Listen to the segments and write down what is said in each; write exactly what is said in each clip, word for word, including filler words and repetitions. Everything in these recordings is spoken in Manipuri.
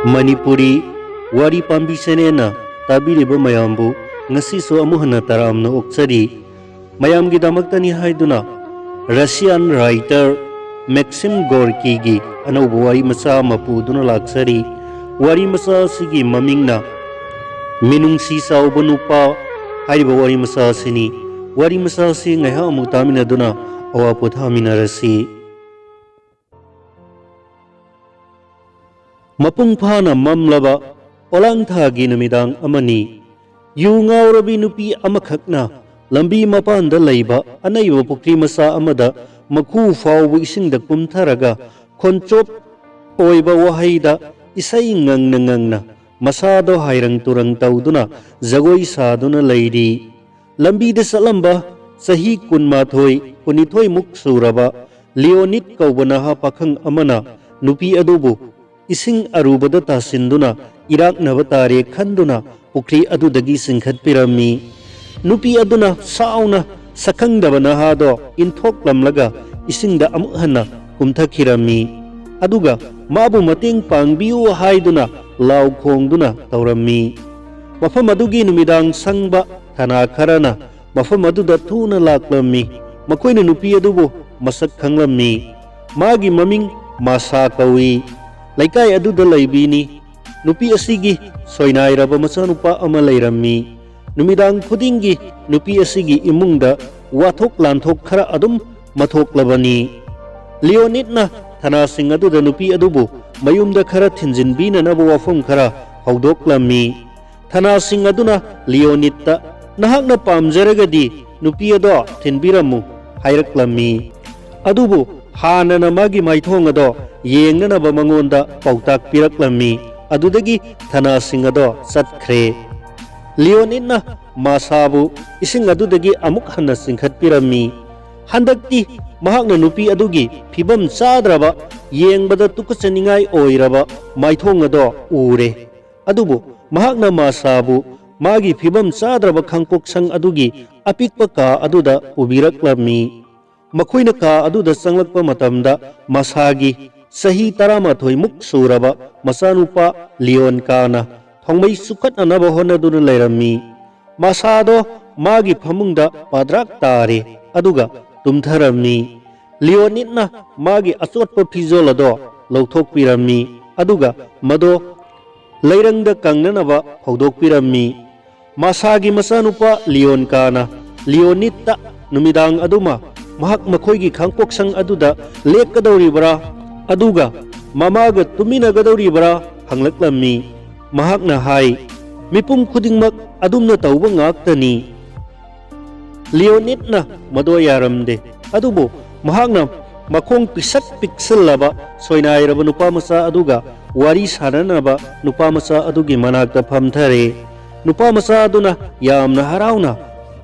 ꯃꯅꯤꯄꯨꯔꯤ ꯋꯥꯔꯤ ꯄꯥꯝꯕꯤ ꯆꯦꯅꯦꯜꯅ ꯇꯥꯕꯤꯔꯤꯕ ꯃꯌꯥꯝꯕꯨ ꯉꯁꯤꯁꯨ ꯑꯃꯨꯛ ꯍꯟꯅ ꯇꯔꯥꯝꯅ ꯑꯣꯛꯆꯔꯤ꯫ ꯃꯌꯥꯝꯒꯤꯗꯃꯛꯇꯅꯤ ꯍꯥꯏꯗꯨꯅ Russian writer Maxim Gorkyꯒꯤ ꯑꯅꯧꯕ ꯋꯥꯔꯤ ꯃꯆꯥ ꯑꯃ ꯄꯨꯗꯨꯅ ꯂꯥꯛꯆꯔꯤ꯫ ꯋꯥꯔꯤ ꯃꯆꯥ ꯑꯁꯤꯒꯤ ꯃꯃꯤꯡꯅ ꯃꯤꯅꯨꯡꯁꯤ ꯆꯥꯎꯕ ꯅꯨꯄꯥ ꯍꯥꯏꯔꯤꯕ ꯋꯥꯔꯤ ꯃꯆꯥ ꯑꯁꯤꯅꯤ꯫ ꯋꯥꯔꯤ ꯃꯆꯥ ꯑꯁꯤ ꯉꯥꯏꯍꯥꯛ ꯑꯃꯨꯛ ꯇꯥꯃꯤꯟꯅꯗꯨꯅ ꯑꯋꯥ ꯄꯣꯊꯥꯃꯤꯟꯅꯔꯁꯤ꯫ ꯃꯄꯨꯡ ꯐꯥꯅ ꯃꯝꯂꯕ ꯑꯣꯂꯥꯡꯊꯥꯒꯤ ꯅꯨꯃꯤꯗꯥꯡ ꯑꯃꯅꯤ꯫ ꯌꯨ ꯉꯥꯎꯔꯕꯤ ꯅꯨꯄꯤ ꯑꯃꯈꯛꯅ ꯂꯝꯕꯤ ꯃꯄꯥꯟꯗ ꯂꯩꯕ ꯑꯅꯩꯕ ꯄꯨꯈ꯭ꯔꯤ ꯃꯆꯥ ꯑꯃꯗ ꯃꯈꯨ ꯐꯥꯎꯕ ꯏꯁꯤꯡꯗ ꯀꯨꯝꯊꯔꯒ ꯈꯣꯟꯆꯣꯞ ꯑꯣꯏꯕ ꯋꯥꯍꯩꯗ ꯏꯁꯩ ꯉꯪꯅ ꯉꯪꯅ ꯃꯁꯥꯗꯣ ꯍꯥꯏꯔꯪ ꯇꯨꯔꯪ ꯇꯧꯗꯨꯅ ꯖꯒꯣꯏ ꯁꯥꯗꯨꯅ ꯂꯩꯔꯤ꯫ ꯂꯝꯕꯤꯗ ꯆꯠꯂꯝꯕ ꯆꯍꯤ ꯀꯨꯟꯃꯥꯊꯣꯏ, ꯀꯨꯟꯅꯤꯊꯣꯏꯃꯨꯛ ꯁꯨꯔꯕ ꯂꯤꯑꯣꯅꯤꯠ ꯀꯧꯕ ꯅꯍꯥ ꯄꯥꯈꯪ ꯑꯃꯅ ꯅꯨꯄꯤ ꯑꯗꯨꯕꯨ ꯏꯁꯤꯡ ꯑꯔꯨꯕꯗ ꯇꯥꯁꯤꯟꯗꯨꯅ ꯏꯔꯥꯛꯅꯕ ꯇꯥꯔꯦ ꯈꯟꯗꯨꯅ ꯄꯨꯈ꯭ꯔꯤ ꯑꯗꯨꯗꯒꯤ ꯆꯤꯡꯈꯠꯄꯤꯔꯝꯃꯤ꯫ ꯅꯨꯄꯤ ꯑꯗꯨꯅ ꯁꯥꯎꯅ ꯁꯛꯈꯪꯗꯕ ꯅꯍꯥꯗꯣ ꯏꯟꯊꯣꯛꯂꯝꯂꯒ ꯏꯁꯤꯡꯗ ꯑꯃꯨꯛ ꯍꯟꯅ ꯀꯨꯝꯊꯈꯤꯔꯝꯃꯤ꯫ ꯑꯗꯨꯒ ꯃꯥꯕꯨ ꯃꯇꯦꯡ ꯄꯥꯡꯕꯤꯌꯨ ꯍꯥꯏꯗꯨꯅ ꯂꯥꯎ ꯈꯣꯡꯗꯨꯅ ꯇꯧꯔꯝꯃꯤ꯫ ꯃꯐꯝ ꯑꯗꯨꯒꯤ ꯅꯨꯃꯤꯗꯥꯡ ꯁꯪꯕ ꯊꯅꯥ ꯈꯔꯅ ꯃꯐꯝ ꯑꯗꯨꯗ ꯊꯨꯅ ꯂꯥꯛꯂꯝꯃꯤ꯫ ꯃꯈꯣꯏꯅ ꯅꯨꯄꯤ ꯑꯗꯨꯕꯨ ꯃꯁꯛ ꯈꯪꯂꯝꯃꯤ꯫ ꯃꯥꯒꯤ ꯃꯃꯤꯡ ꯃꯥꯁꯥ ꯀꯧꯏ꯫ ꯂꯩꯀꯥꯏ ꯑꯗꯨꯗ ꯂꯩꯕꯤꯅꯤ꯫ ꯅꯨꯄꯤ ꯑꯁꯤꯒꯤ ꯁꯣꯏꯅꯥꯏꯔꯕ ꯃꯆꯥꯅꯨꯄꯥ ꯑꯃ ꯂꯩꯔꯝꯃꯤ꯫ ꯅꯨꯃꯤꯗꯥꯡ ꯈꯨꯗꯤꯡꯒꯤ ꯅꯨꯄꯤ ꯑꯁꯤꯒꯤ ꯏꯃꯨꯡꯗ ꯋꯥꯊꯣꯛ ꯂꯥꯟꯊꯣꯛ ꯈꯔ ꯑꯗꯨꯝ ꯃꯊꯣꯛꯂꯕꯅꯤ꯫ ꯂꯤꯑꯣꯅꯤꯠꯅ ꯊꯅꯥꯁꯤꯡ ꯑꯗꯨꯗ ꯅꯨꯄꯤ ꯑꯗꯨꯕꯨ ꯃꯌꯨꯝꯗ ꯈꯔ ꯊꯤꯟꯖꯤꯟꯕꯤꯅꯅꯕ ꯋꯥꯐꯝ ꯈꯔ ꯍꯧꯗꯣꯛꯂꯝꯃꯤ꯫ ꯊꯅꯥꯁꯤꯡ ꯑꯗꯨꯅ ꯂꯤꯑꯣꯅꯤꯠꯇ, "ꯅꯍꯥꯛꯅ ꯄꯥꯝꯖꯔꯒꯗꯤ ꯅꯨꯄꯤ ꯑꯗꯣ ꯊꯤꯟꯕꯤꯔꯝꯃꯨ" ꯍꯥꯏꯔꯛꯂꯝꯃꯤ꯫ ꯑꯗꯨꯕꯨ ꯍꯥꯟꯅꯅ ꯃꯥꯒꯤ ꯃꯥꯏꯊꯣꯡ ꯑꯗꯣ ꯌꯦꯡꯅꯅꯕ ꯃꯉꯣꯟꯗ ꯄꯥꯎꯇꯥꯛ ꯄꯤꯔꯛꯂꯝꯃꯤ꯫ ꯑꯗꯨꯗꯒꯤ ꯊꯅꯥꯁꯤꯡ ꯑꯗꯣ ꯆꯠꯈ꯭ꯔꯦ꯫ ꯂꯤꯑꯣꯅꯤꯠꯅ ꯃꯥꯁꯥꯕꯨ ꯏꯁꯤꯡ ꯑꯗꯨꯗꯒꯤ ꯑꯃꯨꯛ ꯍꯟꯅ ꯆꯤꯡꯈꯠꯄꯤꯔꯝꯃꯤ꯫ ꯍꯟꯗꯛꯇꯤ ꯃꯍꯥꯛꯅ ꯅꯨꯄꯤ ꯑꯗꯨꯒꯤ ꯐꯤꯕꯝ ꯆꯥꯗ꯭ꯔꯕ, ꯌꯦꯡꯕꯗ ꯇꯨꯀꯠꯆꯅꯤꯡꯉꯥꯏ ꯑꯣꯏꯔꯕ ꯃꯥꯏꯊꯣꯡ ꯑꯗꯣ ꯎꯔꯦ꯫ ꯑꯗꯨꯕꯨ ꯃꯍꯥꯛꯅ ꯃꯥꯁꯥꯕꯨ ꯃꯥꯒꯤ ꯐꯤꯕꯝ ꯆꯥꯗ꯭ꯔꯕ ꯈꯥꯡꯄꯣꯛꯁꯪ ꯑꯗꯨꯒꯤ ꯑꯄꯤꯛꯄ ꯀꯥ ꯑꯗꯨꯗ ꯄꯨꯕꯤꯔꯛꯂꯝꯃꯤ꯫ ꯃꯈꯣꯏꯅ ꯀꯥ ꯑꯗꯨꯗ ꯆꯪꯂꯛꯄ ꯃꯇꯝꯗ ꯃꯁꯥꯒꯤ ꯆꯍꯤ ꯇꯔꯥꯃꯥꯊꯣꯏ ꯃꯨꯛ ꯁꯨꯔꯕ ꯃꯆꯥꯅꯨꯄꯥ ꯂꯤꯌꯣꯟꯀꯥꯅ ꯊꯣꯡꯃꯩ ꯆꯨꯈꯠꯅꯅꯕ ꯍꯣꯠꯅꯗꯨꯅ ꯂꯩꯔꯝꯃꯤ꯫ ꯃꯁꯥꯗꯣ ꯃꯥꯒꯤ ꯐꯃꯨꯡꯗ ꯄꯥꯗ꯭ꯔꯥꯛ ꯇꯥꯔꯦ, ꯑꯗꯨꯒ ꯇꯨꯝꯊꯔꯝꯃꯤ꯫ ꯂꯤꯌꯣꯅꯤꯠꯅ ꯃꯥꯒꯤ ꯑꯆꯣꯠꯄ ꯐꯤꯖꯣꯜ ꯑꯗꯣ ꯂꯧꯊꯣꯛꯄꯤꯔꯝꯃꯤ, ꯑꯗꯨꯒ ꯃꯗꯣ ꯂꯩꯔꯪꯗ ꯀꯪꯅꯅꯕ ꯐꯧꯗꯣꯛꯄꯤꯔꯝꯃꯤ꯫ ꯃꯁꯥꯒꯤ ꯃꯆꯥꯅꯨꯄꯥ ꯂꯤꯌꯣꯟꯀꯥꯅ ꯂꯤꯌꯣꯅꯤꯠꯇ ꯅꯨꯃꯤꯗꯥꯡ ꯑꯗꯨꯃ ꯃꯍꯥꯛ ꯃꯈꯣꯏꯒꯤ ꯈꯥꯡꯄꯣꯛꯁꯪ ꯑꯗꯨꯗ ꯂꯦꯛꯀꯗꯧꯔꯤꯕ꯭ꯔꯥ, ꯑꯗꯨꯒ ꯃꯃꯥꯒ ꯇꯨꯃꯤꯟꯅꯒꯗꯧꯔꯤꯕ꯭ꯔꯥ ꯍꯪꯂꯛꯂꯝꯃꯤ꯫ ꯃꯍꯥꯛꯅ ꯍꯥꯏ, "ꯃꯤꯄꯨꯝ ꯈꯨꯗꯤꯡꯃꯛ ꯑꯗꯨꯝꯅ ꯇꯧꯕ ꯉꯥꯛꯇꯅꯤ꯫" ꯂꯤꯌꯣꯅꯤꯠꯅ ꯃꯗꯣ ꯌꯥꯔꯝꯗꯦ, ꯑꯗꯨꯕꯨ ꯃꯍꯥꯛꯅ ꯃꯈꯣꯡ ꯄꯤꯁꯛ ꯄꯤꯛꯁꯤꯜꯂꯕ ꯁꯣꯏꯅꯥꯏꯔꯕ ꯅꯨꯄꯥ ꯃꯆꯥ ꯑꯗꯨꯒ ꯋꯥꯔꯤ ꯁꯥꯅꯅꯕ ꯅꯨꯄꯥ ꯃꯆꯥ ꯑꯗꯨꯒꯤ ꯃꯅꯥꯛꯇ ꯐꯝꯊꯔꯦ꯫ ꯅꯨꯄꯥ ꯃꯆꯥ ꯑꯗꯨꯅ ꯌꯥꯝꯅ ꯍꯔꯥꯎꯅ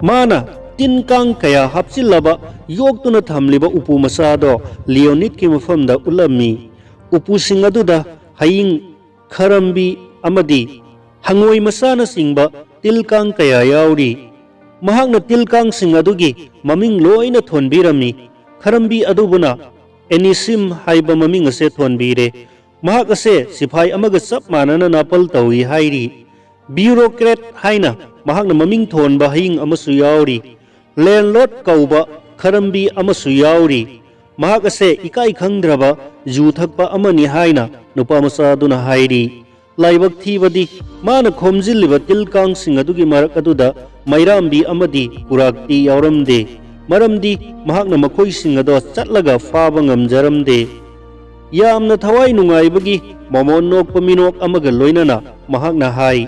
ꯃꯥꯅ ꯇꯤꯟ ꯀꯥꯡ ꯀꯌꯥ ꯍꯥꯞꯆꯤꯜꯂꯕ ꯌꯣꯛꯇꯨꯅ ꯊꯝꯂꯤꯕ ꯎꯄꯨ ꯃꯆꯥ ꯑꯗꯣ ꯂꯤꯌꯣꯅꯤꯠꯀꯤ ꯃꯐꯝꯗ ꯎꯠꯂꯝꯃꯤ꯫ ꯎꯄꯨꯁꯤꯡ ꯑꯗꯨꯗ ꯍꯌꯤꯡ, ꯈꯔꯝꯕꯤ ꯑꯃꯗꯤ ꯍꯉꯣꯏ ꯃꯆꯥꯅꯆꯤꯡꯕ ꯇꯤꯜ ꯀꯥꯡ ꯀꯌꯥ ꯌꯥꯎꯔꯤ꯫ ꯃꯍꯥꯛꯅ ꯇꯤꯜ ꯀꯥꯡꯁꯤꯡ ꯑꯗꯨꯒꯤ ꯃꯃꯤꯡ ꯂꯣꯏꯅ ꯊꯣꯟꯕꯤꯔꯝꯃꯤ꯫ ꯈꯔꯝꯕꯤ ꯑꯗꯨꯕꯨꯅ ꯑꯦꯅꯤꯁꯤꯝ ꯍꯥꯏꯕ ꯃꯃꯤꯡ ꯑꯁꯦ ꯊꯣꯟꯕꯤꯔꯦ꯫ ꯃꯍꯥꯛ ꯑꯁꯦ ꯁꯤꯐꯥꯏ ꯑꯃꯒ ꯆꯞ ꯃꯥꯟꯅꯅ ꯅꯥꯄꯜ ꯇꯧꯏ ꯍꯥꯏꯔꯤ꯫ ꯕ꯭ꯌꯨꯔꯣꯀ꯭ꯔꯦꯠ ꯍꯥꯏꯅ ꯃꯍꯥꯛꯅ ꯃꯃꯤꯡ ꯊꯣꯟꯕ ꯍꯌꯤꯡ ꯑꯃꯁꯨ ꯌꯥꯎꯔꯤ꯫ ꯂꯦꯟꯂꯣꯔꯗ ꯀꯧꯕ ꯈꯔꯝꯕꯤ ꯑꯃꯁꯨ ꯌꯥꯎꯔꯤ꯫ ꯃꯍꯥꯛ ꯑꯁꯦ ꯏꯀꯥꯏ ꯈꯪꯗ꯭ꯔꯕ ꯌꯨ ꯊꯛꯄ ꯑꯃꯅꯤ ꯍꯥꯏꯅ ꯅꯨꯄꯥ ꯃꯆꯥ ꯑꯗꯨꯅ ꯍꯥꯏꯔꯤ꯫ ꯂꯥꯏꯕꯛ ꯊꯤꯕꯗꯤ ꯃꯥꯅ ꯈꯣꯝꯖꯤꯜꯂꯤꯕ ꯇꯤꯜ ꯀꯥꯡꯁꯤꯡ ꯑꯗꯨꯒꯤ ꯃꯔꯛ ꯑꯗꯨꯗ ꯃꯩꯔꯥꯝꯕꯤ ꯑꯃꯗꯤ ꯀꯨꯔꯥꯛꯇꯤ ꯌꯥꯎꯔꯝꯗꯦ, ꯃꯔꯝꯗꯤ ꯃꯍꯥꯛꯅ ꯃꯈꯣꯏꯁꯤꯡ ꯑꯗꯣ ꯆꯠꯂꯒ ꯐꯥꯕ ꯉꯝꯖꯔꯝꯗꯦ꯫ ꯌꯥꯝꯅ ꯊꯋꯥꯏ ꯅꯨꯡꯉꯥꯏꯕꯒꯤ ꯃꯃꯣꯟ ꯅꯣꯛꯄ ꯃꯤꯅꯣꯛ ꯑꯃꯒ ꯂꯣꯏꯅꯅ ꯃꯍꯥꯛꯅ ꯍꯥꯏ,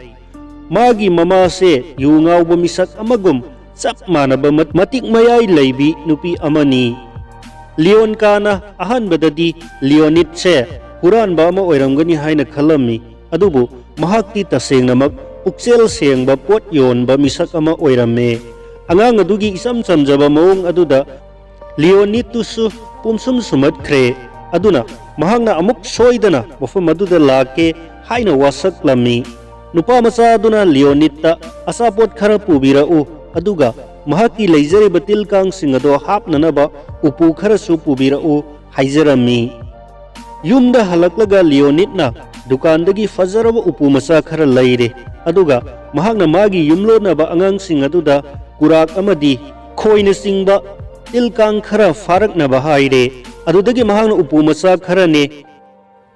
"ꯃꯥꯒꯤ ꯃꯃꯥꯁꯦ ꯌꯨ ꯉꯥꯎꯕ ꯃꯤꯁꯛ ꯑꯃꯒꯨꯝ ꯆꯞ ꯃꯥꯟꯅꯕ ꯃꯠ-, ꯃꯇꯤꯛ ꯃꯌꯥꯏ ꯂꯩꯕꯤ ꯅꯨꯄꯤ ꯑꯃꯅꯤ꯫" ꯂꯤꯌꯣꯟꯀꯥꯅ ꯑꯍꯥꯟꯕꯗꯗꯤ ꯂꯤꯌꯣꯅꯤꯠꯁꯦ ꯍꯨꯔꯥꯟꯕ ꯑꯃ ꯑꯣꯏꯔꯝꯒꯅꯤ ꯍꯥꯏꯅ ꯈꯜꯂꯝꯃꯤ, ꯑꯗꯨꯕꯨ ꯃꯍꯥꯛꯇꯤ ꯇꯁꯦꯡꯅꯃꯛ ꯄꯨꯛꯆꯦꯜ ꯁꯦꯡꯕ ꯄꯣꯠ ꯌꯣꯟꯕ ꯃꯤꯁꯛ ꯑꯃ ꯑꯣꯏꯔꯝꯃꯦ꯫ ꯑꯉꯥꯡ ꯑꯗꯨꯒꯤ ꯏꯆꯝ ꯆꯝꯖꯕ ꯃꯑꯣꯡ ꯑꯗꯨꯗ ꯂꯤꯌꯣꯅꯤꯠꯇꯨꯁꯨ ꯄꯨꯝꯁꯨꯝ ꯁꯨꯝꯍꯠꯈ꯭ꯔꯦ꯫ ꯑꯗꯨꯅ ꯃꯍꯥꯛꯅ ꯑꯃꯨꯛ ꯁꯣꯏꯗꯅ ꯃꯐꯝ ꯑꯗꯨꯗ ꯂꯥꯛꯀꯦ ꯍꯥꯏꯅ ꯋꯥꯁꯛꯂꯝꯃꯤ꯫ ꯅꯨꯄꯥ ꯃꯆꯥ ꯑꯗꯨꯅ ꯂꯤꯌꯣꯅꯤꯠꯇ ꯑꯆꯥꯄꯣꯠ ꯈꯔ ꯄꯨꯕꯤꯔꯛꯎ, ꯑꯗꯨꯒ ꯃꯍꯥꯛꯀꯤ ꯂꯩꯖꯔꯤꯕ ꯇꯤꯜ ꯀꯥꯡꯁꯤꯡ ꯑꯗꯣ ꯍꯥꯞꯅꯅꯕ ꯎꯄꯨ ꯈꯔꯁꯨ ꯄꯨꯕꯤꯔꯛꯎ ꯍꯥꯏꯖꯔꯝꯃꯤ꯫ ꯌꯨꯝꯗ ꯍꯜꯂꯛꯂꯒ ꯂꯤꯑꯣꯅꯤꯠꯅ ꯗꯨꯀꯥꯟꯗꯒꯤ ꯐꯖꯔꯕ ꯎꯄꯨ ꯃꯆꯥ ꯈꯔ ꯂꯩꯔꯦ, ꯑꯗꯨꯒ ꯃꯍꯥꯛꯅ ꯃꯥꯒꯤ ꯌꯨꯝꯂꯣꯟꯅꯕ ꯑꯉꯥꯡꯁꯤꯡ ꯑꯗꯨꯗ ꯀꯨꯔꯥꯛ ꯑꯃꯗꯤ ꯈꯣꯏꯅꯆꯤꯡꯕ ꯇꯤꯜ ꯀꯥꯡ ꯈꯔ ꯐꯥꯔꯛꯅꯕ ꯍꯥꯏꯔꯦ꯫ ꯑꯗꯨꯗꯒꯤ ꯃꯍꯥꯛꯅ ꯎꯄꯨ ꯃꯆꯥ ꯈꯔꯅꯦ,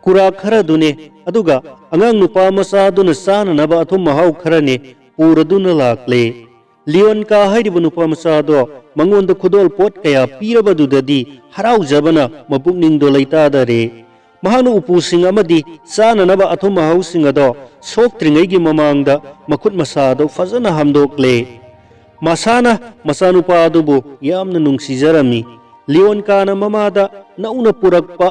ꯀꯨꯔꯥꯛ ꯈꯔꯗꯨꯅꯦ, ꯑꯗꯨꯒ ꯑꯉꯥꯡ ꯅꯨꯄꯥ ꯃꯆꯥꯗꯨꯅ ꯆꯥꯅꯅꯕ ꯑꯊꯨꯝ ꯑꯍꯥꯎ ꯈꯔꯅꯦ ꯄꯨꯔꯗꯨꯅ ꯂꯥꯛꯂꯦ꯫ ꯂꯤꯑꯣꯟꯀꯥ ꯍꯥꯏꯔꯤꯕ ꯅꯨꯄꯥ ꯃꯆꯥꯗꯣ ꯃꯉꯣꯟꯗ ꯈꯨꯗꯣꯜ ꯄꯣꯠ ꯀꯌꯥ ꯄꯤꯔꯕꯗꯨꯗꯗꯤ ꯍꯔꯥꯎꯖꯕꯅ ꯃꯄꯨꯛꯅꯤꯡꯗꯣ ꯂꯩꯇꯥꯗꯔꯦ꯫ ꯃꯍꯥꯛꯅ ꯎꯄꯨꯁꯤꯡ ꯑꯃꯗꯤ ꯆꯥꯅꯅꯕ ꯑꯊꯨꯝ ꯑꯍꯥꯎꯁꯤꯡ ꯑꯗꯣ ꯁꯣꯛꯇ꯭ꯔꯤꯉꯩꯒꯤ ꯃꯃꯥꯡꯗ ꯃꯈꯨꯠ ꯃꯁꯥꯗꯣ ꯐꯖꯅ ꯍꯥꯝꯗꯣꯛꯂꯦ꯫ ꯃꯁꯥꯅ ꯃꯆꯥꯅꯨꯄꯥ ꯑꯗꯨꯕꯨ ꯌꯥꯝꯅ ꯅꯨꯡꯁꯤꯖꯔꯝꯃꯤ꯫ ꯂꯤꯑꯣꯟꯀꯥꯅ ꯃꯃꯥꯗ ꯅꯧꯅ ꯄꯨꯔꯛꯄ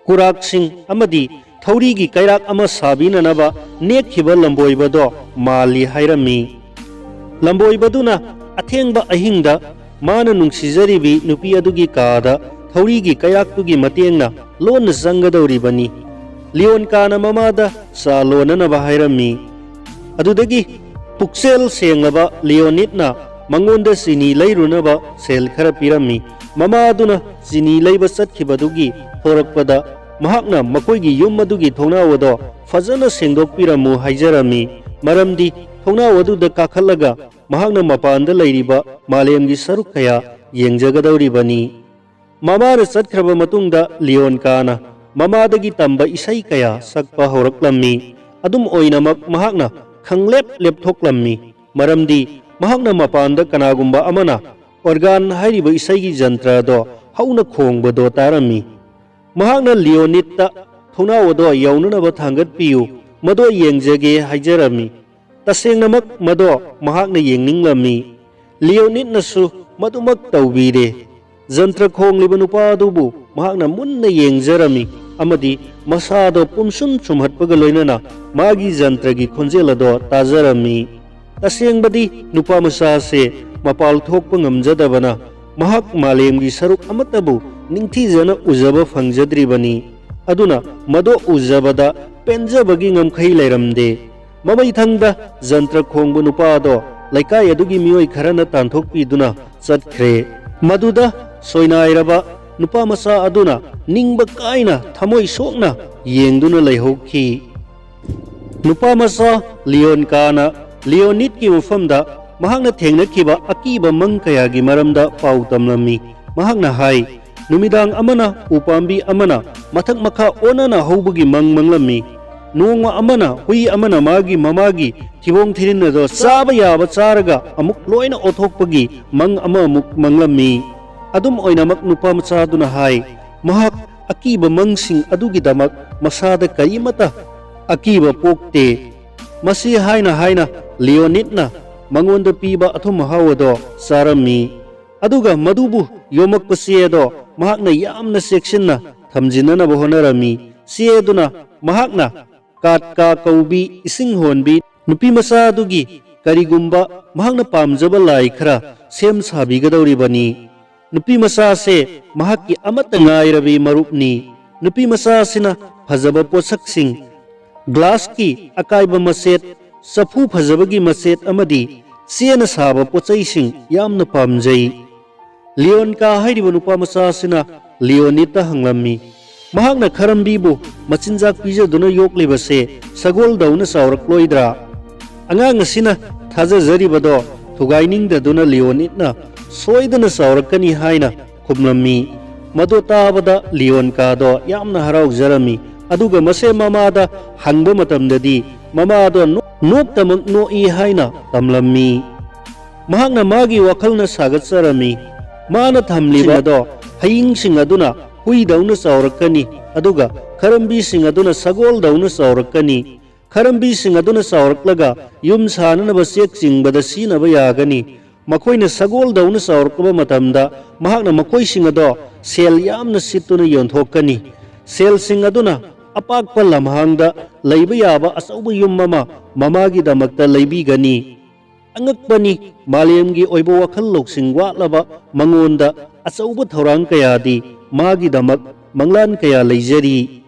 ꯀꯨꯔꯥꯛꯁꯤꯡ ꯑꯃꯗꯤ ꯊꯧꯔꯤꯒꯤ ꯀꯩꯔꯥꯛ ꯑꯃ ꯁꯥꯕꯤꯅꯅꯕ ꯅꯦꯛꯈꯤꯕ ꯂꯝꯕꯣꯏꯕꯗꯣ ꯃꯥꯜꯂꯤ ꯍꯥꯏꯔꯝꯃꯤ꯫ ꯂꯝꯕꯣꯏꯕꯗꯨꯅ ꯑꯊꯦꯡꯕ ꯑꯍꯤꯡꯗ ꯃꯥꯅ ꯅꯨꯡꯁꯤꯖꯔꯤꯕꯤ ꯅꯨꯄꯤ ꯑꯗꯨꯒꯤ ꯀꯥꯗ ꯊꯧꯔꯤꯒꯤ ꯀꯩꯔꯥꯛꯇꯨꯒꯤ ꯃꯇꯦꯡꯅ ꯂꯣꯟꯅ ꯆꯪꯒꯗꯧꯔꯤꯕꯅꯤ꯫ ꯂꯤꯑꯣꯟꯀꯥꯅ ꯃꯃꯥꯗ ꯆꯥ ꯂꯣꯟꯅꯅꯕ ꯍꯥꯏꯔꯝꯃꯤ꯫ ꯑꯗꯨꯗꯒꯤ ꯄꯨꯛꯆꯦꯜ ꯁꯦꯡꯂꯕ ꯂꯤꯑꯣꯅꯤꯠꯅ ꯃꯉꯣꯟꯗ ꯆꯤꯅꯤ ꯂꯩꯔꯨꯅꯕ ꯁꯦꯜ ꯈꯔ ꯄꯤꯔꯝꯃꯤ꯫ ꯃꯃꯥ ꯑꯗꯨꯅ ꯆꯤꯅꯤ ꯂꯩꯕ ꯆꯠꯈꯤꯕꯗꯨꯒꯤ ꯊꯣꯔꯛꯄꯗ ꯃꯍꯥꯛꯅ ꯃꯈꯣꯏꯒꯤ ꯌꯨꯝ ꯑꯗꯨꯒꯤ ꯊꯣꯡꯅꯥꯎ ꯑꯗꯣ ꯐꯖꯅ ꯁꯦꯡꯗꯣꯛꯄꯤꯔꯝꯃꯨ ꯍꯥꯏꯖꯔꯝꯃꯤ, ꯃꯔꯝꯗꯤ ꯊꯣꯡꯅꯥꯎ ꯑꯗꯨꯗ ꯀꯥꯈꯠꯂꯒ ꯃꯍꯥꯛꯅ ꯃꯄꯥꯟꯗ ꯂꯩꯔꯤꯕ ꯃꯥꯂꯦꯝꯒꯤ ꯁꯔꯨꯛ ꯀꯌꯥ ꯌꯦꯡꯖꯒꯗꯧꯔꯤꯕꯅꯤ꯫ ꯃꯃꯥꯅ ꯆꯠꯈ꯭ꯔꯕ ꯃꯇꯨꯡꯗ ꯂꯤꯑꯣꯟꯀꯥꯅ ꯃꯃꯥꯗꯒꯤ ꯇꯝꯕ ꯏꯁꯩ ꯀꯌꯥ ꯁꯛꯄ ꯍꯧꯔꯛꯂꯝꯃꯤ꯫ ꯑꯗꯨꯝ ꯑꯣꯏꯅꯃꯛ ꯃꯍꯥꯛꯅ ꯈꯪꯂꯦꯞ ꯂꯦꯞꯊꯣꯛꯂꯝꯃꯤ, ꯃꯔꯝꯗꯤ ꯃꯍꯥꯛꯅ ꯃꯄꯥꯟꯗ ꯀꯅꯥꯒꯨꯝꯕ ꯑꯃꯅ ꯑꯣꯔꯒꯥꯟ ꯍꯥꯏꯔꯤꯕ ꯏꯁꯩꯒꯤ ꯖꯟꯇ꯭ꯔ ꯑꯗꯣ ꯍꯧꯅ ꯈꯣꯡꯕꯗꯣ ꯇꯥꯔꯝꯃꯤ꯫ ꯃꯍꯥꯛꯅ ꯂꯤꯑꯣꯅꯤꯠꯇ ꯊꯣꯡꯅꯥꯎ ꯑꯗꯣ ꯌꯧꯅꯅꯕ ꯊꯥꯡꯒꯠꯄꯤꯌꯨ, ꯃꯗꯣ ꯌꯦꯡꯖꯒꯦ ꯍꯥꯏꯖꯔꯝꯃꯤ꯫ ꯇꯁꯦꯡꯅꯃꯛ ꯃꯗꯣ ꯃꯍꯥꯛꯅ ꯌꯦꯡꯅꯤꯡꯂꯝꯃꯤ꯫ ꯂꯤꯑꯣꯅꯤꯠꯅꯁꯨ ꯃꯗꯨꯃꯛ ꯇꯧꯕꯤꯔꯦ꯫ ꯖꯟꯇ꯭ꯔ ꯈꯣꯡꯂꯤꯕ ꯅꯨꯄꯥ ꯑꯗꯨꯕꯨ ꯃꯍꯥꯛꯅ ꯃꯨꯟꯅ ꯌꯦꯡꯖꯔꯝꯃꯤ ꯑꯃꯗꯤ ꯃꯁꯥꯗꯣ ꯄꯨꯝꯁꯨꯝ ꯁꯨꯝꯍꯠꯄꯒ ꯂꯣꯏꯅꯅ ꯃꯥꯒꯤ ꯖꯟꯇ꯭ꯔꯒꯤ ꯈꯣꯟꯖꯦꯜ ꯑꯗꯣ ꯇꯥꯖꯔꯝꯃꯤ꯫ ꯇꯁꯦꯡꯕꯗꯤ ꯅꯨꯄꯥ ꯃꯆꯥ ꯑꯁꯦ ꯃꯄꯥꯜ ꯊꯣꯛꯄ ꯉꯝꯖꯗꯕꯅ ꯃꯍꯥꯛ ꯃꯥꯂꯦꯝꯒꯤ ꯁꯔꯨꯛ ꯑꯃꯠꯇꯕꯨ ꯅꯤꯡꯊꯤꯖꯅ ꯎꯖꯕ ꯐꯪꯖꯗ꯭ꯔꯤꯕꯅꯤ꯫ ꯑꯗꯨꯅ ꯃꯗꯨ ꯎꯖꯕꯗ ꯄꯦꯟꯖꯕꯒꯤ ꯉꯝꯈꯩ ꯂꯩꯔꯝꯗꯦ꯫ ꯃꯃꯩꯊꯪꯗ ꯖꯟꯇ꯭ꯔ ꯈꯣꯡꯕ ꯅꯨꯄꯥ ꯑꯗꯣ ꯂꯩꯀꯥꯏ ꯑꯗꯨꯒꯤ ꯃꯤꯑꯣꯏ ꯈꯔꯅ ꯇꯥꯟꯊꯣꯛꯄꯤꯗꯨꯅ ꯆꯠꯈ꯭ꯔꯦ꯫ ꯃꯗꯨꯗ ꯁꯣꯏꯅꯥꯏꯔꯕ ꯅꯨꯄꯥ ꯃꯆꯥ ꯑꯗꯨꯅ ꯅꯤꯡꯕ ꯀꯥꯏꯅ ꯊꯃꯣꯏ ꯁꯣꯛꯅ ꯌꯦꯡꯗꯨꯅ ꯂꯩꯍꯧꯈꯤ꯫ ꯅꯨꯄꯥ ꯃꯆꯥ ꯂꯤꯌꯣꯟꯀꯥꯅ ꯂꯤꯑꯣꯅꯤꯠꯀꯤ ꯃꯐꯝꯗ ꯃꯍꯥꯛꯅ ꯊꯦꯡꯅꯈꯤꯕ ꯑꯀꯤꯕ ꯃꯪ ꯀꯌꯥꯒꯤ ꯃꯔꯝꯗ ꯄꯥꯎ ꯇꯝꯂꯝꯃꯤ꯫ ꯃꯍꯥꯛꯅ ꯍꯥꯏ, ꯅꯨꯃꯤꯗꯥꯡ ꯑꯃꯅ ꯎꯄꯥꯝꯕꯤ ꯑꯃꯅ ꯃꯊꯛ ꯃꯈꯥ ꯑꯣꯟꯅꯅ ꯍꯧꯕꯒꯤ ꯃꯪ ꯃꯪꯂꯝꯃꯤ꯫ ꯅꯣꯡꯃ ꯑꯃꯅ ꯍꯨꯏ ꯑꯃꯅ ꯃꯥꯒꯤ ꯃꯃꯥꯒꯤ ꯊꯤꯕꯣꯡ ꯊꯤꯔꯤꯟ ꯑꯗꯣ ꯆꯥꯕ ꯌꯥꯕ ꯆꯥꯔꯒ ꯑꯃꯨꯛ ꯂꯣꯏꯅ ꯑꯣꯊꯣꯛꯄꯒꯤ ꯃꯪ ꯑꯃ ꯑꯃꯨꯛ ꯃꯪꯂꯝꯃꯤ꯫ ꯑꯗꯨꯝ ꯑꯣꯏꯅꯃꯛ ꯅꯨꯄꯥ ꯃꯆꯥꯗꯨꯅ ꯍꯥꯏ, ꯃꯍꯥꯛ ꯑꯀꯤꯕ ꯃꯪꯁꯤꯡ ꯑꯗꯨꯒꯤꯗꯃꯛ ꯃꯁꯥꯗ ꯀꯔꯤꯃꯠꯇ ꯑꯀꯤꯕ ꯄꯣꯛꯇꯦ꯫ ꯃꯁꯤ ꯍꯥꯏꯅ ꯍꯥꯏꯅ ꯂꯤꯑꯣꯅꯤꯠꯅ ꯃꯉꯣꯟꯗ ꯄꯤꯕ ꯑꯊꯨꯝ ꯑꯍꯥꯎ ꯑꯗꯣ ꯆꯥꯔꯝꯃꯤ꯫ ꯑꯗꯨꯒ ꯃꯗꯨꯕꯨ ꯌꯣꯝꯃꯛꯄ ꯆꯦ ꯑꯗꯣ ꯃꯍꯥꯛꯅ ꯌꯥꯝꯅ ꯆꯦꯛꯁꯤꯟꯅ ꯊꯝꯖꯤꯟꯅꯅꯕ ꯍꯣꯠꯅꯔꯝꯃꯤ꯫ ꯆꯦ ꯑꯗꯨꯅ ꯃꯍꯥꯛꯅ ꯀꯥꯠꯀꯥ ꯀꯧꯕꯤ ꯏꯁꯤꯡ ꯍꯣꯟꯕꯤ ꯅꯨꯄꯤ ꯃꯆꯥ ꯑꯗꯨꯒꯤ ꯀꯔꯤꯒꯨꯝꯕ ꯃꯍꯥꯛꯅ ꯄꯥꯝꯖꯕ ꯂꯥꯏ ꯈꯔ ꯁꯦꯝ ꯁꯥꯕꯤꯒꯗꯧꯔꯤꯕꯅꯤ꯫ ꯅꯨꯄꯤ ꯃꯆꯥꯁꯦ ꯃꯍꯥꯛꯀꯤ ꯑꯃꯠꯇ ꯉꯥꯏꯔꯕꯤ ꯃꯔꯨꯞꯅꯤ꯫ ꯅꯨꯄꯤ ꯃꯆꯥ ꯑꯁꯤꯅ ꯐꯖꯕ ꯄꯣꯠꯁꯛꯁꯤꯡ, ꯒ꯭ꯂꯥꯁꯀꯤ ꯑꯀꯥꯏꯕ ꯃꯆꯦꯠ, ꯆꯐꯨ ꯐꯖꯕꯒꯤ ꯃꯆꯦꯠ ꯑꯃꯗꯤ ꯆꯦꯅ ꯁꯥꯕ ꯄꯣꯠꯆꯩꯁꯤꯡ ꯌꯥꯝꯅ ꯄꯥꯝꯖꯩ꯫ ꯂꯤꯑꯣꯟꯀꯥ ꯍꯥꯏꯔꯤꯕ ꯅꯨꯄꯥ ꯃꯆꯥ ꯑꯁꯤꯅ ꯂꯤꯑꯣꯅꯤꯠꯇ ꯍꯪꯂꯝꯃꯤ, ꯃꯍꯥꯛꯅ ꯈꯔꯝꯕꯤꯕꯨ ꯃꯆꯤꯟꯖꯥꯛ ꯄꯤꯖꯗꯨꯅ ꯌꯣꯛꯂꯤꯕꯁꯦ ꯁꯒꯣꯜꯗꯧꯅ ꯆꯥꯎꯔꯛꯂꯣꯏꯗ꯭ꯔꯥ? ꯑꯉꯥꯡ ꯑꯁꯤꯅ ꯊꯥꯖꯖꯔꯤꯕꯗꯣ ꯊꯨꯒꯥꯏꯅꯤꯡꯗꯗꯨꯅ ꯂꯤꯑꯣꯅꯤꯠꯅ ꯁꯣꯏꯗꯅ ꯆꯥꯎꯔꯛꯀꯅꯤ ꯍꯥꯏꯅ ꯈꯨꯝꯂꯝꯃꯤ꯫ ꯃꯗꯨ ꯇꯥꯕꯗ ꯂꯤꯑꯣꯟꯀꯥꯗꯣ ꯌꯥꯝꯅ ꯍꯔꯥꯎꯖꯔꯝꯃꯤ꯫ ꯑꯗꯨꯒ ꯃꯁꯦ ꯃꯃꯥꯗ ꯍꯪꯕ ꯃꯇꯝꯗꯗꯤ ꯃꯃꯥꯗꯣ ꯅꯣꯛ-, ꯅꯣꯛꯇꯃꯛ ꯅꯣꯛꯏ ꯍꯥꯏꯅ ꯇꯝꯂꯝꯃꯤ꯫ ꯃꯍꯥꯛꯅ ꯃꯥꯒꯤ ꯋꯥꯈꯜꯅ ꯁꯥꯒꯠꯆꯔꯝꯃꯤ꯫ ꯃꯥꯅ ꯊꯝꯂꯤꯕ ꯑꯗꯣ ꯍꯌꯤꯡꯁꯤꯡ ꯑꯗꯨꯅ ꯍꯨꯏꯗꯧꯅ ꯆꯥꯎꯔꯛꯀꯅꯤ, ꯑꯗꯨꯒ ꯈꯔꯝꯕꯤꯁꯤꯡ ꯑꯗꯨꯅ ꯁꯒꯣꯜꯗꯧꯅ ꯆꯥꯎꯔꯛꯀꯅꯤ꯫ ꯈꯔꯝꯕꯤꯁꯤꯡ ꯑꯗꯨꯅ ꯆꯥꯎꯔꯛꯂꯒ ꯌꯨꯝ ꯁꯥꯅꯅꯕ ꯆꯦꯛ ꯆꯤꯡꯕꯗ ꯁꯤꯖꯤꯟꯅꯕ ꯌꯥꯒꯅꯤ꯫ ꯃꯈꯣꯏꯅ ꯁꯒꯣꯜꯗꯧꯅ ꯆꯥꯎꯔꯛꯄ ꯃꯇꯝꯗ ꯃꯍꯥꯛꯅ ꯃꯈꯣꯏꯁꯤꯡ ꯑꯗꯣ ꯁꯦꯜ ꯌꯥꯝꯅ ꯁꯤꯠꯇꯨꯅ ꯌꯣꯟꯊꯣꯛꯀꯅꯤ꯫ ꯁꯦꯜꯁꯤꯡ ꯑꯗꯨꯅ ꯑꯄꯥꯛꯄ ꯂꯝꯍꯥꯡꯗ ꯂꯩꯕ ꯌꯥꯕ ꯑꯆꯧꯕ ꯌꯨꯝ ꯑꯃ ꯃꯃꯥꯒꯤꯗꯃꯛꯇ ꯂꯩꯕꯤꯒꯅꯤ꯫ ꯑꯉꯛꯄꯅꯤ, ꯃꯥꯂꯦꯝꯒꯤ ꯑꯣꯏꯕ ꯋꯥꯈꯜ ꯂꯧꯁꯤꯡ ꯋꯥꯠꯂꯕ ꯃꯉꯣꯟꯗ ꯑꯆꯧꯕ ꯊꯧꯔꯥꯡ ꯀꯌꯥꯗꯤ ꯃꯥꯒꯤꯗꯃꯛ ꯃꯪꯂꯥꯟ ꯀꯌꯥ ꯂꯩꯖꯔꯤ꯫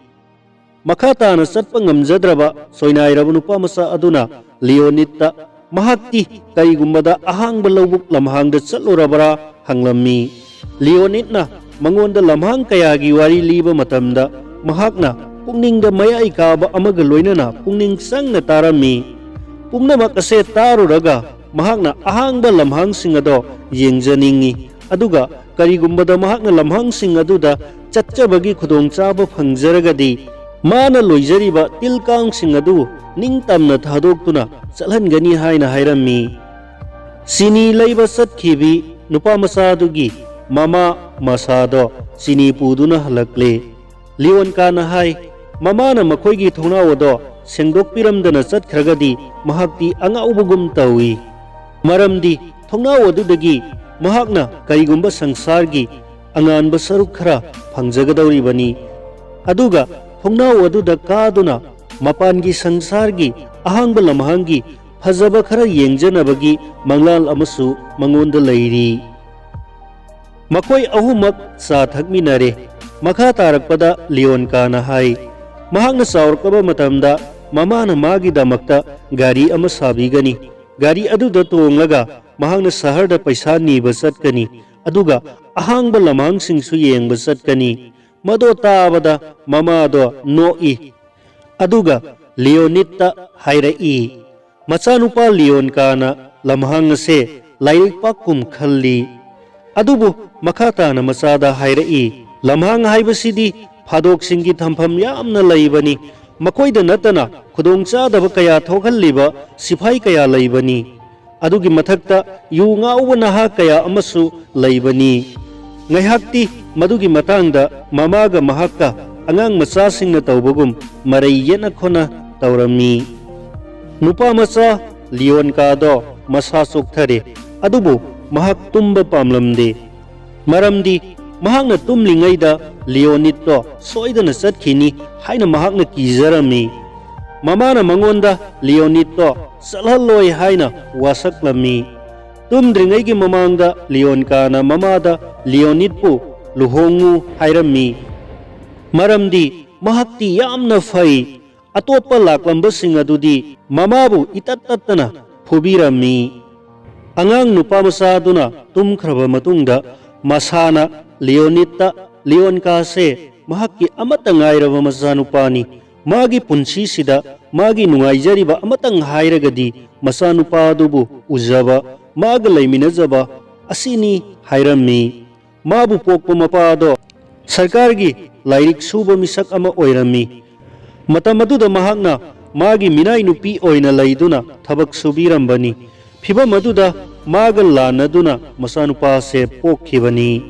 ꯃꯈꯥ ꯇꯥꯅ ꯆꯠꯄ ꯉꯝꯖꯗ꯭ꯔꯕ ꯁꯣꯏꯅꯥꯏꯔꯕ ꯅꯨꯄꯥ ꯃꯆꯥ ꯑꯗꯨꯅ ꯂꯤꯑꯣꯅꯤꯠꯇ ꯃꯍꯥꯛꯇꯤ ꯀꯔꯤꯒꯨꯝꯕꯗ ꯑꯍꯥꯡꯕ ꯂꯧꯕꯨꯛ ꯂꯝꯍꯥꯡꯗ ꯆꯠꯂꯨꯔꯕ꯭ꯔꯥ ꯍꯪꯂꯝꯃꯤ꯫ ꯂꯤꯑꯣꯅꯤꯠꯅ ꯃꯉꯣꯟꯗ ꯂꯝꯍꯥꯡ ꯀꯌꯥꯒꯤ ꯋꯥꯔꯤ ꯂꯤꯕ ꯃꯇꯝꯗ ꯃꯍꯥꯛꯅ ꯄꯨꯛꯅꯤꯡꯗ ꯃꯌꯥꯏ ꯀꯥꯕ ꯑꯃꯒ ꯂꯣꯏꯅꯅ ꯄꯨꯛꯅꯤꯡ ꯆꯪꯅ ꯇꯥꯔꯝꯃꯤ꯫ ꯄꯨꯝꯅꯃꯛ ꯑꯁꯦ ꯇꯥꯔꯨꯔꯒ ꯃꯍꯥꯛꯅ ꯑꯍꯥꯡꯕ ꯂꯝꯍꯥꯡꯁꯤꯡ ꯑꯗꯣ ꯌꯦꯡꯖꯅꯤꯡꯏ꯫ ꯑꯗꯨꯒ ꯀꯔꯤꯒꯨꯝꯕꯗ ꯃꯍꯥꯛꯅ ꯂꯝꯍꯥꯡꯁꯤꯡ ꯑꯗꯨꯗ ꯆꯠꯆꯕꯒꯤ ꯈꯨꯗꯣꯡꯆꯥꯕ ꯐꯪꯖꯔꯒꯗꯤ, ꯃꯥꯅ ꯂꯣꯏꯖꯔꯤꯕ ꯇꯤꯜ ꯀꯥꯡꯁꯤꯡ ꯑꯗꯨ ꯅꯤꯡꯇꯝꯅ ꯊꯥꯗꯣꯛꯇꯨꯅ ꯆꯠꯍꯟꯒꯅꯤ ꯍꯥꯏꯅ ꯍꯥꯏꯔꯝꯃꯤ꯫ ꯆꯤꯅꯤ ꯂꯩꯕ ꯆꯠꯈꯤꯕꯤ ꯅꯨꯄꯥ ꯃꯆꯥꯗꯨꯒꯤ ꯃꯃꯥ ꯃꯁꯥꯗꯣ ꯆꯤꯅꯤ ꯄꯨꯗꯨꯅ ꯍꯜꯂꯛꯂꯦ꯫ ꯂꯤꯑꯣꯟꯀꯥꯅ ꯍꯥꯏ, ꯃꯃꯥꯅ ꯃꯈꯣꯏꯒꯤ ꯊꯣꯡꯅꯥꯎ ꯑꯗꯣ ꯁꯦꯡꯗꯣꯛꯄꯤꯔꯝꯗꯅ ꯆꯠꯈ꯭ꯔꯒꯗꯤ ꯃꯍꯥꯛꯇꯤ ꯑꯉꯥꯎꯕꯒꯨꯝ ꯇꯧꯏ꯫ ꯃꯔꯝꯗꯤ ꯊꯣꯡꯅꯥꯎ ꯑꯗꯨꯗꯒꯤ ꯃꯍꯥꯛꯅ ꯀꯔꯤꯒꯨꯝꯕ ꯁꯪꯁꯥꯔꯒꯤ ꯑꯉꯥꯟꯕ ꯁꯔꯨꯛ ꯈꯔ ꯐꯪꯖꯒꯗꯧꯔꯤꯕꯅꯤ꯫ ꯑꯗꯨꯒ ꯊꯣꯡꯅꯥꯎ ꯑꯗꯨꯗ ꯀꯥꯗꯨꯅ ꯃꯄꯥꯟꯒꯤ ꯁꯪꯁꯥꯔꯒꯤ ꯑꯍꯥꯡꯕ ꯂꯝꯍꯥꯡꯒꯤ ꯐꯖꯕ ꯈꯔ ꯌꯦꯡꯖꯅꯕꯒꯤ ꯃꯪꯂꯥꯟ ꯑꯃꯁꯨ ꯃꯉꯣꯟꯗ ꯂꯩꯔꯤ꯫ ꯃꯈꯣꯏ ꯑꯍꯨꯝꯃꯛ ꯆꯥ ꯊꯛꯃꯤꯟꯅꯔꯦ꯫ ꯃꯈꯥ ꯇꯥꯔꯛꯄꯗ ꯂꯤꯑꯣꯟꯀꯥꯅ ꯍꯥꯏ, ꯃꯍꯥꯛꯅ ꯆꯥꯎꯔꯛꯂꯕ ꯃꯇꯝꯗ ꯃꯃꯥꯅ ꯃꯥꯒꯤꯗꯃꯛꯇ ꯒꯥꯔꯤ ꯑꯃ ꯁꯥꯕꯤꯒꯅꯤ꯫ ꯒꯥꯔꯤ ꯑꯗꯨꯗ ꯇꯣꯡꯂꯒ ꯃꯍꯥꯛꯅ ꯁꯍꯔꯗ ꯄꯩꯁꯥ ꯅꯤꯕ ꯆꯠꯀꯅꯤ, ꯑꯗꯨꯒ ꯑꯍꯥꯡꯕ ꯂꯝꯍꯥꯡꯁꯤꯡꯁꯨ ꯌꯦꯡꯕ ꯆꯠꯀꯅꯤ꯫ ꯃꯗꯣ ꯇꯥꯕꯗ ꯃꯃꯥꯗꯣ ꯅꯣꯛꯏ꯫ ꯑꯗꯨꯒ ꯂꯤꯑꯣꯅꯤꯠꯇ ꯍꯥꯏꯔꯛꯏ, ꯃꯆꯥꯅꯨꯄꯥ ꯂꯤꯑꯣꯟꯀꯥꯅ ꯂꯝꯍꯥꯡ ꯑꯁꯦ ꯂꯥꯏꯔꯤꯛ ꯄꯥꯛꯀꯨꯝ ꯈꯜꯂꯤ꯫ ꯑꯗꯨꯕꯨ ꯃꯈꯥ ꯇꯥꯅ ꯃꯆꯥꯗ ꯍꯥꯏꯔꯛꯏ, ꯂꯝꯍꯥꯡ ꯍꯥꯏꯕꯁꯤꯗꯤ ꯐꯥꯗꯣꯛꯁꯤꯡꯒꯤ ꯊꯝꯐꯝ ꯌꯥꯝꯅ ꯂꯩꯕꯅꯤ꯫ ꯃꯈꯣꯏꯗ ꯅꯠꯇꯅ ꯈꯨꯗꯣꯡꯆꯥꯗꯕ ꯀꯌꯥ ꯊꯣꯛꯍꯜꯂꯤꯕ ꯁꯤꯐꯥꯏ ꯀꯌꯥ ꯂꯩꯕꯅꯤ꯫ ꯑꯗꯨꯒꯤ ꯃꯊꯛꯇ ꯌꯨ ꯉꯥꯎꯕ ꯅꯍꯥ ꯀꯌꯥ ꯑꯃꯁꯨ ꯂꯩꯕꯅꯤ꯫ ꯉꯥꯏꯍꯥꯛꯇꯤ ꯃꯗꯨꯒꯤ ꯃꯇꯥꯡꯗ ꯃꯃꯥꯒ ꯃꯍꯥꯛꯀ ꯑꯉꯥꯡ ꯃꯆꯥꯁꯤꯡꯅ ꯇꯧꯕꯒꯨꯝ ꯃꯔꯩ ꯌꯦꯠꯅ ꯈꯣꯠꯅ ꯇꯧꯔꯝꯃꯤ꯫ ꯅꯨꯄꯥ ꯃꯆꯥ ꯂꯤꯑꯣꯟꯀꯥꯗꯣ ꯃꯁꯥ ꯆꯣꯛꯊꯔꯦ, ꯑꯗꯨꯕꯨ ꯃꯍꯥꯛ ꯇꯨꯝꯕ ꯄꯥꯝꯂꯝꯗꯦ꯫ ꯃꯔꯝꯗꯤ ꯃꯍꯥꯛꯅ ꯇꯨꯝꯂꯤꯉꯩꯗ ꯂꯤꯑꯣꯅꯤꯠꯇꯣ ꯁꯣꯏꯗꯅ ꯆꯠꯈꯤꯅꯤ ꯍꯥꯏꯅ ꯃꯍꯥꯛꯅ ꯀꯤꯖꯔꯝꯃꯤ꯫ ꯃꯃꯥꯅ ꯃꯉꯣꯟꯗ ꯂꯤꯑꯣꯅꯤꯠꯇꯣ ꯆꯠꯍꯜꯂꯣꯏ ꯍꯥꯏꯅ ꯋꯥꯁꯛꯂꯝꯃꯤ꯫ ꯇꯨꯝꯗ꯭ꯔꯤꯉꯩꯒꯤ ꯃꯃꯥꯡꯗ ꯂꯤꯑꯣꯟꯀꯥꯅ ꯃꯃꯥꯗ ꯂꯤꯑꯣꯅꯤꯠꯄꯨ ꯂꯨꯍꯣꯡꯉꯨ ꯍꯥꯏꯔꯝꯃꯤ꯫ ꯃꯔꯝꯗꯤ ꯃꯍꯥꯛꯇꯤ ꯌꯥꯝꯅ ꯐꯩ꯫ ꯑꯇꯣꯞꯄ ꯂꯥꯛꯂꯝꯕꯁꯤꯡ ꯑꯗꯨꯗꯤ ꯃꯃꯥꯕꯨ ꯏꯇꯠ ꯇꯠꯇꯅ ꯐꯨꯕꯤꯔꯝꯃꯤ꯫ ꯑꯉꯥꯡ ꯅꯨꯄꯥ ꯃꯆꯥꯗꯨꯅ ꯇꯨꯝꯈ꯭ꯔꯕ ꯃꯇꯨꯡꯗ ꯃꯁꯥꯅ ꯂꯤꯑꯣꯅꯤꯠꯇ, "ꯂꯤꯑꯣꯟꯀꯥꯁꯦ ꯃꯍꯥꯛꯀꯤ ꯑꯃꯠꯇ ꯉꯥꯏꯔꯕ ꯃꯆꯥꯅꯨꯄꯥꯅꯤ꯫ ꯃꯥꯒꯤ ꯄꯨꯟꯁꯤꯁꯤꯗ ꯃꯥꯒꯤ ꯅꯨꯡꯉꯥꯏꯖꯔꯤꯕ ꯑꯃꯇꯪ ꯍꯥꯏꯔꯒꯗꯤ ꯃꯆꯥꯅꯨꯄꯥ ꯑꯗꯨꯕꯨ ꯎꯖꯕ, ꯃꯥꯒ ꯂꯩꯃꯤꯟꯅꯖꯕ ꯑꯁꯤꯅꯤ" ꯍꯥꯏꯔꯝꯃꯤ꯫ ꯃꯥꯕꯨ ꯄꯣꯛꯄ ꯃꯄꯥ ꯑꯗꯣ ꯁꯔꯀꯥꯔꯒꯤ ꯂꯥꯏꯔꯤꯛ ꯁꯨꯕ ꯃꯤꯁꯛ ꯑꯃ ꯑꯣꯏꯔꯝꯃꯤ꯫ ꯃꯇꯝ ꯑꯗꯨꯗ ꯃꯍꯥꯛꯅ ꯃꯥꯒꯤ ꯃꯤꯅꯥꯏ ꯅꯨꯄꯤ ꯑꯣꯏꯅ ꯂꯩꯗꯨꯅ ꯊꯕꯛ ꯁꯨꯕꯤꯔꯝꯕꯅꯤ꯫ ꯐꯤꯚꯝ ꯑꯗꯨꯗ ꯃꯥꯒ ꯂꯥꯟꯅꯗꯨꯅ ꯃꯆꯥꯅꯨꯄꯥꯁꯦ ꯄꯣꯛꯈꯤꯕꯅꯤ꯫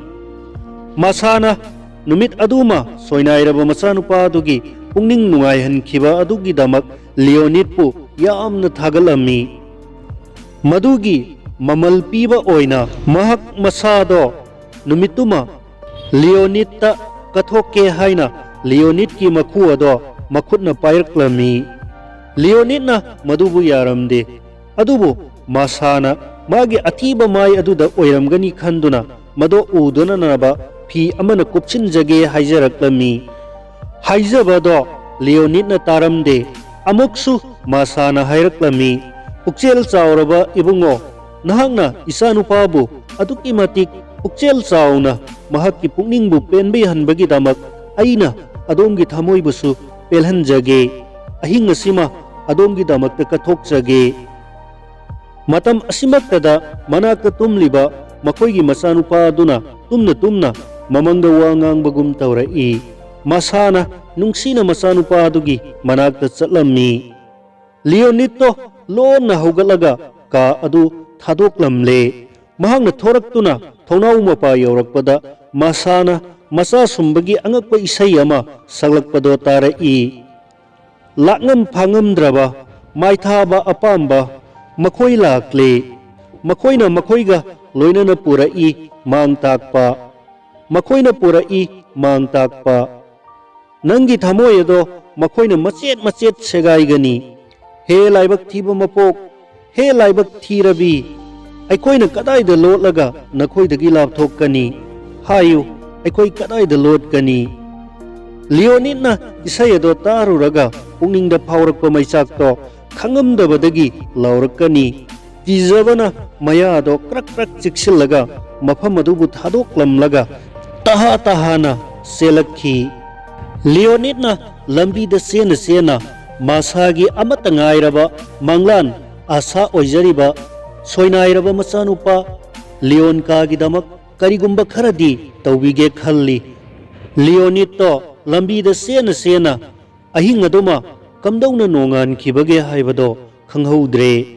ꯃꯁꯥꯅ ꯅꯨꯃꯤꯠ ꯑꯗꯨꯃ ꯁꯣꯏꯅꯥꯏꯔꯕ ꯃꯆꯥꯅꯨꯄꯥ ꯑꯗꯨꯒꯤ ꯄꯨꯛꯅꯤꯡ ꯅꯨꯡꯉꯥꯏꯍꯟꯈꯤꯕ ꯑꯗꯨꯒꯤꯗꯃꯛ ꯂꯤꯑꯣꯅꯤꯠꯄꯨ ꯌꯥꯝꯅ ꯊꯥꯒꯠꯂꯝꯃꯤ꯫ ꯃꯗꯨꯒꯤ ꯃꯃꯜ ꯄꯤꯕ ꯑꯣꯏꯅ ꯃꯍꯥꯛ ꯃꯁꯥꯗꯣ ꯅꯨꯃꯤꯠꯇꯨꯃ ꯂꯤꯑꯣꯅꯤꯠꯇ ꯀꯠꯊꯣꯛꯀꯦ ꯍꯥꯏꯅ ꯂꯤꯑꯣꯅꯤꯠꯀꯤ ꯃꯈꯨ ꯑꯗꯣ ꯃꯈꯨꯠꯅ ꯄꯥꯏꯔꯛꯂꯝꯃꯤ꯫ ꯂꯤꯑꯣꯅꯤꯠꯅ ꯃꯗꯨꯕꯨ ꯌꯥꯔꯝꯗꯦ꯫ ꯑꯗꯨꯕꯨ ꯃꯁꯥꯅ ꯃꯥꯒꯤ ꯑꯊꯤꯕ ꯃꯥꯏ ꯑꯗꯨꯗ ꯑꯣꯏꯔꯝꯒꯅꯤ ꯈꯟꯗꯨꯅ ꯃꯗꯣ ꯎꯗꯅꯅꯕ ꯐꯤ ꯑꯃꯅ ꯀꯨꯞꯁꯤꯟꯖꯒꯦ ꯍꯥꯏꯖꯔꯛꯂꯝꯃꯤ꯫ ꯍꯥꯏꯖꯕꯗꯣ ꯂꯤꯑꯣꯅꯤꯠꯅ ꯇꯥꯔꯝꯗꯦ꯫ ꯑꯃꯨꯛꯁꯨ ꯃꯁꯥꯅ ꯍꯥꯏꯔꯛꯂꯝꯃꯤ, "ꯄꯨꯛꯆꯦꯜ ꯆꯥꯎꯔꯕ ꯏꯕꯨꯡꯉꯣ, ꯅꯍꯥꯛꯅ ꯏꯆꯥꯅꯨꯄꯥꯕꯨ ꯑꯗꯨꯛꯀꯤ ꯃꯇꯤꯛ ꯄꯨꯛꯆꯦꯜ ꯆꯥꯎꯅ ꯃꯍꯥꯛꯀꯤ ꯄꯨꯛꯅꯤꯡꯕꯨ ꯄꯦꯟꯕꯤꯍꯟꯕꯒꯤꯗꯃꯛ ꯑꯩꯅ ꯑꯗꯣꯝꯒꯤ ꯊꯃꯣꯏꯕꯨꯁꯨ ꯄꯦꯜꯍꯟꯖꯒꯦ꯫ ꯑꯍꯤꯡ ꯑꯁꯤꯃ ꯑꯗꯣꯝꯒꯤꯗꯃꯛꯇ ꯀꯠꯊꯣꯛꯆꯒꯦ"꯫ ꯃꯇꯝ ꯑꯁꯤꯃꯛꯇꯗ ꯃꯅꯥꯛꯇ ꯇꯨꯝꯂꯤꯕ ꯃꯈꯣꯏꯒꯤ ꯃꯆꯥꯅꯨꯄꯥ ꯑꯗꯨꯅ ꯇꯨꯝꯅ ꯇꯨꯝꯅ ꯃꯃꯪꯗ ꯋꯥ ꯉꯥꯡꯕꯒꯨꯝ ꯇꯧꯔꯛꯏ꯫ ꯃꯁꯥꯅ ꯅꯨꯡꯁꯤꯅ ꯃꯆꯥꯅꯨꯄꯥ ꯑꯗꯨꯒꯤ ꯃꯅꯥꯛꯇ ꯆꯠꯂꯝꯃꯤ꯫ ꯂꯤꯑꯣꯅꯤꯠꯇꯣ ꯂꯣꯟꯅ ꯍꯧꯒꯠꯂꯒ ꯀꯥ ꯑꯗꯨ ꯊꯥꯗꯣꯛꯂꯝꯂꯦ꯫ ꯃꯍꯥꯛꯅ ꯊꯣꯔꯛꯇꯨꯅ ꯊꯣꯡꯅꯥꯎ ꯃꯄꯥ ꯌꯧꯔꯛꯄꯗ ꯃꯁꯥꯅ ꯃꯆꯥ ꯁꯨꯝꯕꯒꯤ ꯑꯉꯛꯄ ꯏꯁꯩ ꯑꯃ ꯁꯛꯂꯛꯄꯗꯣ ꯇꯥꯔꯛꯏ꯫ ꯂꯥꯛꯉꯝ ꯐꯥꯉꯝꯗ꯭ꯔꯕ, ꯃꯥꯏꯊꯥꯕ ꯑꯄꯥꯝꯕ, ꯃꯈꯣꯏ ꯂꯥꯛꯂꯦ꯫ ꯃꯈꯣꯏꯅ ꯃꯈꯣꯏꯒ ꯂꯣꯏꯅꯅ ꯄꯨꯔꯛꯏ ꯃꯥꯡ ꯇꯥꯛꯄ꯫ ꯃꯈꯣꯏꯅ ꯄꯨꯔꯛꯏ ꯃꯥꯡ ꯇꯥꯛꯄ꯫ ꯅꯪꯒꯤ ꯊꯃꯣꯏ ꯑꯗꯣ ꯃꯈꯣꯏꯅ ꯃꯆꯦꯠ ꯃꯆꯦꯠ ꯁꯦꯒꯥꯏꯒꯅꯤ꯫ ꯍꯦ ꯂꯥꯏꯕꯛ ꯊꯤꯕ ꯃꯄꯣꯛ, ꯍꯦ ꯂꯥꯏꯕꯛ ꯊꯤꯔꯕꯤ, ꯑꯩꯈꯣꯏꯅ ꯀꯗꯥꯏꯗ ꯂꯣꯠꯂꯒ ꯅꯈꯣꯏꯗꯒꯤ ꯂꯥꯞꯊꯣꯛꯀꯅꯤ? ꯍꯥꯏꯌꯨ, ꯑꯩꯈꯣꯏ ꯀꯗꯥꯏꯗ ꯂꯣꯠꯀꯅꯤ? ꯂꯤꯑꯣꯅꯤꯠꯅ ꯏꯁꯩ ꯑꯗꯣ ꯇꯥꯔꯨꯔꯒ ꯄꯨꯛꯅꯤꯡꯗ ꯐꯥꯎꯔꯛꯄ ꯃꯩꯆꯥꯛꯇꯣ ꯈꯪꯉꯝꯗꯕꯗꯒꯤ ꯂꯥꯎꯔꯛꯀꯅꯤ꯫ ꯀꯤꯖꯕꯅ ꯃꯌꯥꯗꯣ ꯀ꯭ꯔꯛ ꯀ꯭ꯔꯛ ꯆꯤꯛꯁꯤꯜꯂꯒ ꯃꯐꯝ ꯑꯗꯨꯕꯨ ꯊꯥꯗꯣꯛꯂꯝꯂꯒ ꯇꯍꯥ ꯇꯍꯥꯅ ꯆꯦꯜꯂꯛꯈꯤ꯫ ꯂꯤꯑꯣꯅꯤꯠꯅ ꯂꯝꯕꯤꯗ ꯆꯦꯟꯅ ꯆꯦꯟꯅ ꯃꯁꯥꯒꯤ ꯑꯃꯠꯇ ꯉꯥꯏꯔꯕ ꯃꯪꯂꯥꯟ, ꯑꯁꯥ ꯑꯣꯏꯖꯔꯤꯕ ꯁꯣꯏꯅꯥꯏꯔꯕ ꯃꯆꯥꯅꯨꯄꯥ ꯂꯤꯑꯣꯟꯀꯥꯒꯤꯗꯃꯛ ꯀꯔꯤꯒꯨꯝꯕ ꯈꯔꯗꯤ ꯇꯧꯕꯤꯒꯦ ꯈꯜꯂꯤ꯫ ꯂꯤꯑꯣꯅꯤꯠꯇꯣ ꯂꯝꯕꯤꯗ ꯆꯦꯟꯅ ꯆꯦꯟꯅ ꯑꯍꯤꯡ ꯑꯗꯨꯃ ꯀꯝꯗꯧꯅ ꯅꯣꯡꯉꯥꯟꯈꯤꯕꯒꯦ ꯍꯥꯏꯕꯗꯣ ꯈꯪꯍꯧꯗ꯭ꯔꯦ꯫